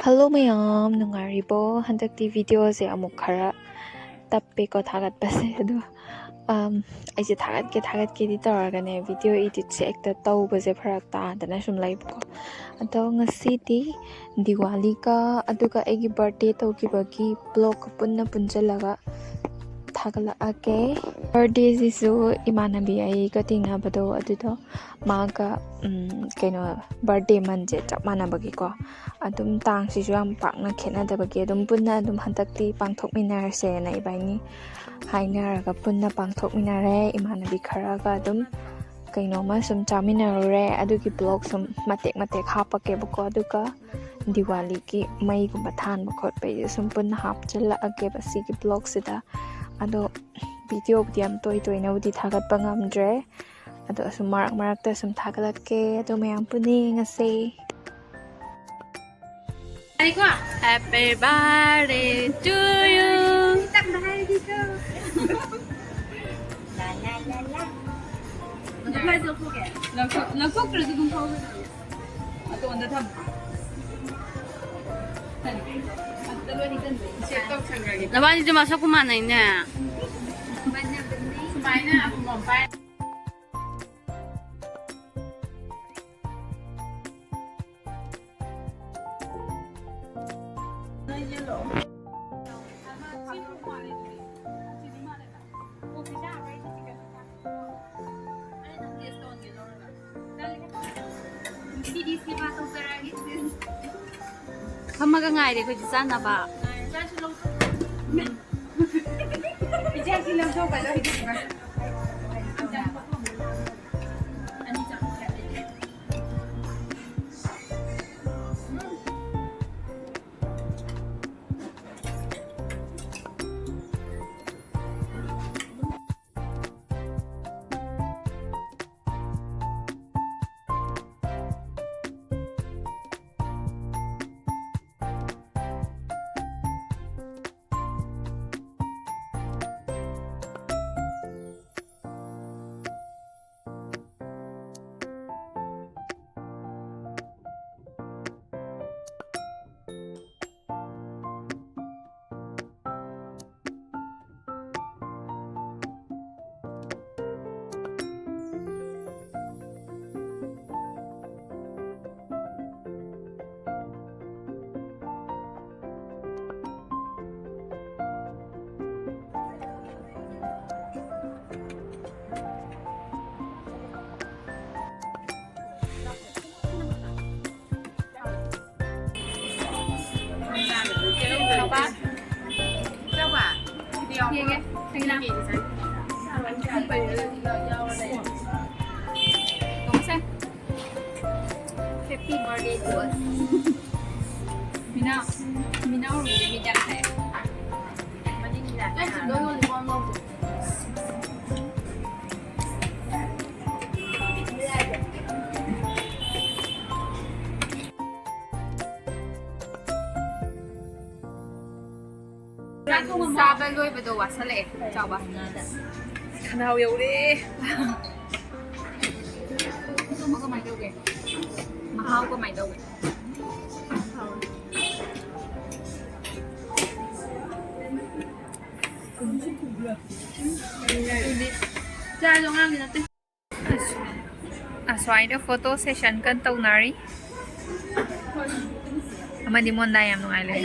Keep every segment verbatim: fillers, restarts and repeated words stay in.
Hello ꯃꯌꯥꯝ, ꯅꯨꯡꯉꯥꯏꯔꯤꯕꯣ? ꯍꯟꯗꯛꯇꯤ ꯚꯤꯗꯤꯑꯣꯁꯦ ꯑꯃꯨꯛ ꯈꯔ ꯇꯞꯄꯦꯀꯣ ꯊꯥꯒꯠꯄꯁꯦ, ꯑꯗꯣ ꯑꯝ, ꯑꯩꯁꯦ ꯊꯥꯒꯠꯀꯦ ꯊꯥꯒꯠꯀꯦꯗꯤ ꯇꯧꯔꯒꯅꯦ, ꯚꯤꯗꯤꯑꯣ ꯏꯗꯤꯠꯁꯦ ꯍꯦꯛꯇ ꯇꯧꯕꯁꯦ ꯐꯔꯛ ꯇꯥꯗꯅ ꯁꯨꯝ ꯂꯩꯕꯀꯣ꯫ ꯑꯗꯣ ꯉꯁꯤꯗꯤ ꯗꯤꯋꯥꯂꯤꯒ ꯑꯗꯨꯒ ꯑꯩꯒꯤ ꯕꯥꯔꯗꯦ ꯇꯧꯈꯤꯕꯒꯤ ꯕ꯭ꯂꯣꯒ ꯄꯨꯟꯅ ꯄꯨꯟꯁꯤꯜꯂꯒ ꯊꯥꯒꯠꯂꯛꯑꯒꯦ꯫ ꯕꯥꯔꯗꯦꯁꯤꯁꯨ ꯏꯃꯥꯟꯅꯕꯤ ꯑꯩꯒ ꯇꯤꯟꯅꯕꯗꯣ ꯑꯗꯨꯗꯣ ꯃꯥꯒ ꯎꯝ, ꯀꯩꯅꯣ, ꯕꯥꯔꯗꯦ ꯃꯟꯁꯦ ꯆꯞ ꯃꯥꯟꯅꯕꯒꯤꯀꯣ, ꯑꯗꯨꯝ ꯇꯥꯡꯁꯤꯁꯨ ꯌꯥꯝ ꯄꯥꯛꯅ ꯈꯦꯠꯅꯗꯕꯒꯤ ꯑꯗꯨꯝ ꯄꯨꯟꯅ ꯑꯗꯨꯝ ꯍꯟꯗꯛꯇꯤ ꯄꯥꯡꯊꯣꯛꯃꯤꯟꯅꯔꯁꯦꯅ ꯏꯕꯥꯅꯤ ꯍꯥꯏꯅꯔꯒ ꯄꯨꯟꯅ ꯄꯥꯡꯊꯣꯛꯃꯤꯟꯅꯔꯦ꯫ ꯏꯃꯥꯟꯅꯕꯤ ꯈꯔꯒ ꯑꯗꯨꯝ ꯀꯩꯅꯣꯝꯃ ꯁꯨꯝ ꯆꯥꯃꯤꯟꯅꯔꯨꯔꯦ꯫ ꯑꯗꯨꯒꯤ ꯕ꯭ꯂꯣꯒ ꯁꯨꯝ ꯃꯇꯦꯛ ꯃꯇꯦꯛ ꯍꯥꯞꯄꯛꯀꯦꯕꯀꯣ, ꯑꯗꯨꯒ ꯗꯤꯋꯥꯂꯤꯒꯤ ꯃꯩꯒꯨꯝꯕ ꯊꯥꯟꯕ ꯈꯣꯠꯄꯩꯁꯨ ꯁꯨꯝ ꯄꯨꯟꯅ ꯍꯥꯞꯆꯤꯜꯂꯛꯑꯒꯦꯕ ꯁꯤꯒꯤ ꯕ꯭ꯂꯣꯒꯁꯤꯗ꯫ ꯑꯗꯣ ꯚꯤꯗꯤꯑꯣꯕꯨꯗꯤ ꯌꯥꯝ ꯇꯣꯏ ꯇꯣꯏꯅꯕꯨꯗꯤ ꯊꯥꯒꯠꯄ ꯉꯝꯗ꯭ꯔꯦ, ꯑꯗꯣ ꯑꯁꯨꯝ ꯃꯔꯛ ꯃꯔꯛꯇ ꯁꯨꯝ ꯊꯥꯒꯠꯂꯛꯀꯦ꯫ ꯑꯗꯣ ꯃꯌꯥꯝ ꯄꯨꯟꯅ ꯌꯦꯡꯉꯁꯦ꯫ Happy birthday to you. ꯂꯧꯊꯣꯛ-, ꯂꯧꯊꯣꯛꯇ꯭ꯔꯁꯨ ꯑꯗꯨꯝ ꯍꯧꯒꯗꯕꯅꯦ꯫ ꯑꯇꯣꯟꯗ ꯊꯝꯃꯣ꯫ ꯅꯕꯥꯅꯤꯁꯨ ꯃꯁꯛꯄꯨ ꯃꯥꯟꯅꯩꯅꯦ꯫ ꯁꯨꯃꯥꯏꯅ ꯑꯃꯃꯝ ꯄꯥꯏ꯫ ꯐꯝꯃꯒ ꯉꯥꯏꯔꯦ ꯑꯩꯈꯣꯏꯗꯤ ꯆꯥꯅꯕ꯫ ꯃꯤꯅꯥ, ꯃꯤꯅꯥ ꯎꯔꯨꯝꯒꯤ ꯃꯤꯗꯤ ꯌꯥꯝ ꯐꯩ꯫ ꯃꯅꯤꯡꯒꯤꯗ꯫ ꯑꯩ ꯆꯤꯡꯗꯣꯟ ꯌꯣꯜꯂꯤꯕꯣ ꯑꯃ ꯂꯧꯁꯦ꯫ ꯆꯥꯕ ꯂꯣꯏꯕꯗꯣ ꯋꯥꯁꯜꯂꯛꯑꯦ꯫ ꯆꯥꯎꯕ꯫ ꯈꯅꯥꯎ ꯌꯧꯔꯦ꯫ ꯑꯗꯨꯝꯕ ꯀꯃꯥꯏꯅ ꯇꯧꯒꯦ? ꯃꯍꯥꯎ ꯀꯃꯥꯏꯅ ꯇꯧꯒꯦ? ꯆꯥꯗꯣ ꯑꯉꯥꯡꯒꯤ ꯅꯠꯇꯦ꯫ ꯑꯁ꯭ꯋꯥꯏꯗ ꯐꯣꯇꯣ ꯁꯦꯁꯟ ꯀꯟꯅ ꯇꯧꯅꯔꯤ꯫ ꯑꯃꯗꯤ ꯃꯣꯟꯗꯥ ꯌꯥꯝ ꯅꯨꯡꯉꯥꯏ ꯂꯩ꯫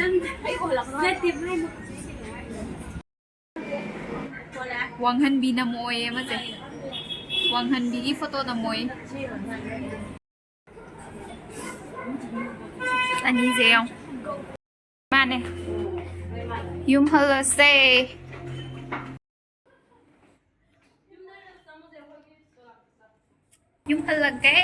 ꯋꯥꯡꯍꯟꯕꯤ ꯅꯝꯃꯛꯑꯣꯌꯦ ꯑꯃꯁꯦ꯫ ꯋꯥꯡꯍꯟꯕꯤꯒꯤ ꯐꯣꯇꯣ ꯅꯝꯃꯛꯑꯣꯌꯦ꯫ ꯑꯅꯤꯁꯦ ꯌꯦꯡꯉꯣ꯫ ꯃꯥꯅꯦ꯫ ꯌꯨꯝ ꯍꯜꯂꯁꯦ꯫ ꯌꯨꯝ ꯍꯜꯂꯒꯦ꯫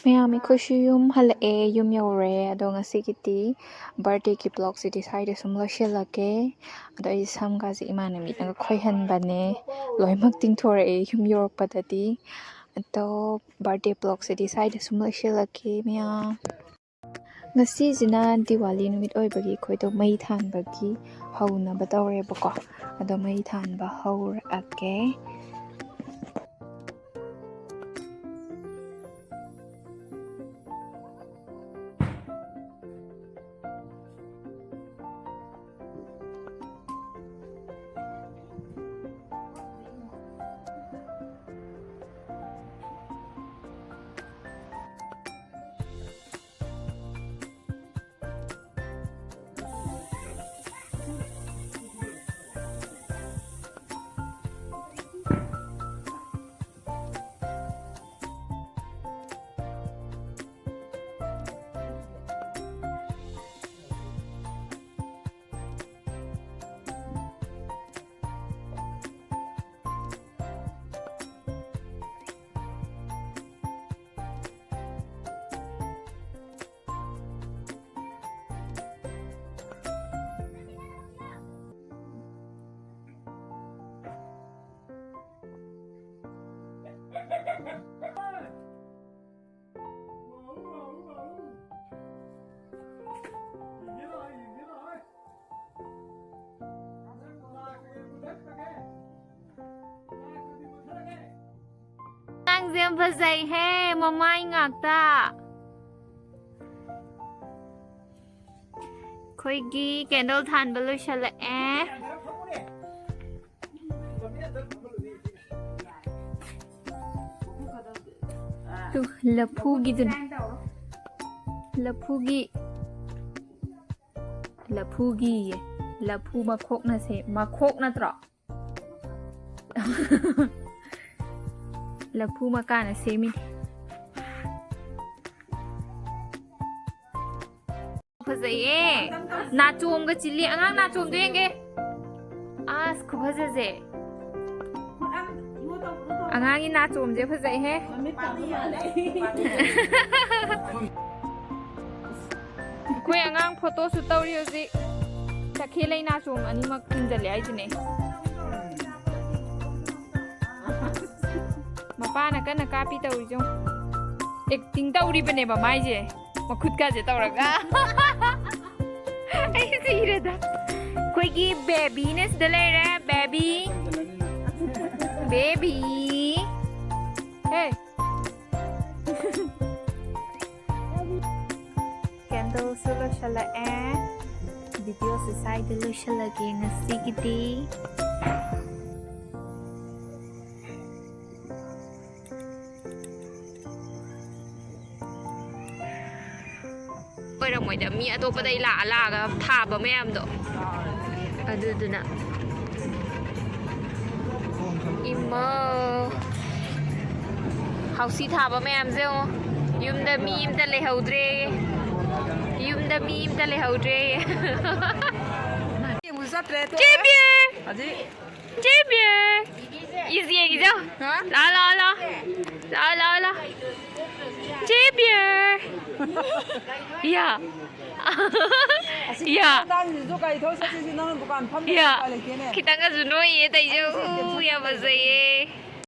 ꯃꯌꯥꯝ, ꯑꯩꯈꯣꯏꯁꯨ ꯌꯨꯝ ꯍꯜꯂꯛꯑꯦ, ꯌꯨꯝ ꯌꯧꯔꯦ꯫ ꯑꯗꯣ ꯉꯁꯤꯒꯤꯗꯤ ꯕꯥꯔꯗꯦꯒꯤ ꯕ꯭ꯂꯣꯛꯁꯤꯗꯤ ꯁ꯭ꯋꯥꯏꯗ ꯁꯨꯝ ꯂꯣꯏꯁꯤꯜꯂꯒꯦ꯫ ꯑꯗꯣ ꯑꯩ ꯁꯝꯒꯁꯦ ꯏꯃꯥꯟꯅꯕꯤꯅꯒ ꯈꯣꯏꯍꯟꯕꯅꯦ, ꯂꯣꯏꯅꯃꯛ ꯇꯤꯡꯊꯣꯔꯛꯑꯦ ꯌꯨꯝ ꯌꯧꯔꯛꯄꯗꯗꯤ꯫ ꯑꯗꯣ ꯕꯥꯔꯗꯦ ꯕ꯭ꯂꯣꯛꯁꯤꯗꯤ ꯁ꯭ꯋꯥꯏꯗ ꯁꯨꯝ ꯂꯣꯏꯁꯤꯜꯂꯒꯦ ꯃꯌꯥꯝ꯫ ꯉꯁꯤꯁꯤꯅ ꯗꯤꯋꯥꯂꯤ ꯅꯨꯃꯤꯠ ꯑꯣꯏꯕꯒꯤ ꯑꯩꯈꯣꯏꯗꯣ ꯃꯩ ꯊꯥꯟꯕꯒꯤ ꯍꯧꯅꯕ ꯇꯧꯔꯦꯕꯀꯣ꯫ ꯑꯗꯣ ꯃꯩ ꯊꯥꯟꯕ ꯍꯧꯔꯛꯑꯒꯦ꯫ ꯌꯥꯝ ꯐꯖꯩꯍꯦ, ꯃꯃꯥꯏ ꯉꯥꯛꯇ꯫ ꯑꯩꯈꯣꯏꯒꯤ candle ꯊꯥꯟꯕ ꯂꯣꯏꯁꯜꯂꯛꯑꯦ꯫ ꯇꯨ, ꯂꯐꯨꯒꯤꯗꯨꯅꯦ꯫ ꯂꯐꯨꯒꯤ, ꯂꯐꯨꯒꯤꯌꯦ꯫ ꯂꯐꯨ ꯃꯈꯣꯛꯅ ꯁꯦꯝ-, ꯃꯈꯣꯛ ꯅꯠꯇ꯭ꯔꯣ? ꯂꯐꯨ ꯃꯀꯥꯅ ꯁꯦꯝꯃꯤꯅꯦ꯫ ꯐꯖꯩꯌꯦ꯫ ꯅꯥꯆꯣꯝꯒ ꯆꯤꯜꯂꯤ꯫ ꯑꯉꯥꯡ ꯅꯥꯆꯣꯝꯗꯣ ꯌꯦꯡꯒꯦ꯫ ꯑꯁ, ꯈꯨꯐꯖꯁꯦ꯫ ꯑꯉꯥꯡꯒꯤ ꯅꯥꯆꯣꯝꯁꯦ ꯐꯖꯩꯍꯦ꯫ ꯑꯩꯈꯣꯏ ꯑꯉꯥꯡ photo shoot ꯇꯧꯔꯤ ꯍꯧꯖꯤꯛ꯫ ꯇꯈꯦꯜ ꯂꯩ ꯅꯥꯆꯣꯝ ꯑꯅꯤꯃꯛ ꯊꯤꯟꯖꯜꯂꯦ ꯍꯥꯏꯁꯤꯅꯦ꯫ ꯃꯄꯥꯅ ꯀꯟꯅ ꯀꯥꯞꯄꯤ ꯇꯧꯔꯤꯁꯦ ꯌꯦꯡꯉꯨ꯫ Acting ꯇꯧꯔꯤꯕꯅꯦꯕ ꯃꯥꯏꯁꯦ꯫ ꯃꯈꯨꯠꯀꯥꯁꯦ ꯇꯧꯔꯒ꯫ ꯑꯩ ꯁꯤꯔꯦꯗ꯫ ꯑꯩꯈꯣꯏꯒꯤ babyꯅ ꯁꯤꯗ ꯂꯩꯔꯦ, baby꯫ Baby꯫ Hey꯫ Candleꯁꯨ ꯂꯣꯏꯁꯜꯂꯛꯑꯦ꯫ Videoꯁꯦ ꯁ꯭ꯋꯥꯏꯗ ꯂꯣꯏꯁꯜꯂꯒꯦ ꯉꯁꯤꯒꯤꯗꯤ꯫ ꯑꯣꯏꯔꯝꯃꯣꯏꯗ, ꯃꯤ ꯑꯇꯣꯞꯄꯗꯩ ꯂꯥꯛꯑ ꯂꯥꯛꯑꯒ ꯊꯥꯕ ꯃꯌꯥꯝꯗꯣ ꯑꯗꯨꯗꯨꯅ꯫ ꯏꯃꯥ, ꯍꯥꯎꯁꯤ ꯊꯥꯕ ꯃꯌꯥꯝꯁꯦ ꯌꯦꯡꯉꯣ꯫ ꯌꯨꯝꯗ ꯃꯤ ꯑꯝꯇ ꯂꯩꯍꯧꯗ꯭ꯔꯦ꯫ ꯌꯨꯝꯗ ꯃꯤ ꯑꯝꯇ ꯂꯩꯍꯧꯗ꯭ꯔꯦ꯫ ꯌꯦꯡꯕꯁꯨ ꯆꯠꯇ꯭ꯔꯦ, ꯇꯣꯛꯑꯦ꯫ ꯆꯦ ꯕꯤꯌꯔ! ꯍꯧꯖꯤꯛ ꯆꯦ ꯕꯤꯌꯔ! ꯏꯁ, ꯌꯦꯡꯉꯤꯁꯦ ꯌꯦꯡꯉꯣ꯫ ꯍꯥ? ꯂꯥꯛꯑꯣ, ꯂꯥꯛꯑꯣ, ꯂꯥꯛꯑꯣ꯫ ꯂꯥꯛꯑꯣ, ꯂꯥꯛꯑꯣ, ꯂꯥꯛꯑꯣ꯫ ꯆꯦ ꯕꯤꯌꯔ! ꯌꯥ꯫ ꯑꯁꯤꯒꯤ ꯌꯥ꯫ ꯃꯇꯥꯡꯁꯤꯁꯨ ꯒꯥꯔꯤ ꯊꯧ ꯆꯠꯁꯤꯁꯨ ꯅꯪꯅ ꯗꯨꯀꯥꯟ ꯐꯝꯗ꯭ꯔꯗꯤ ꯌꯥ꯫ ꯎꯄꯥꯏ ꯂꯩꯇꯦꯅꯦ꯫ ꯈꯤꯇꯪꯒꯁꯨ ꯅꯣꯏꯌꯦ ꯇꯧꯏꯁꯦ꯫ ꯑꯩ ꯁꯤ ꯎ, ꯌꯥꯝ ꯐꯖꯩꯌꯦ꯫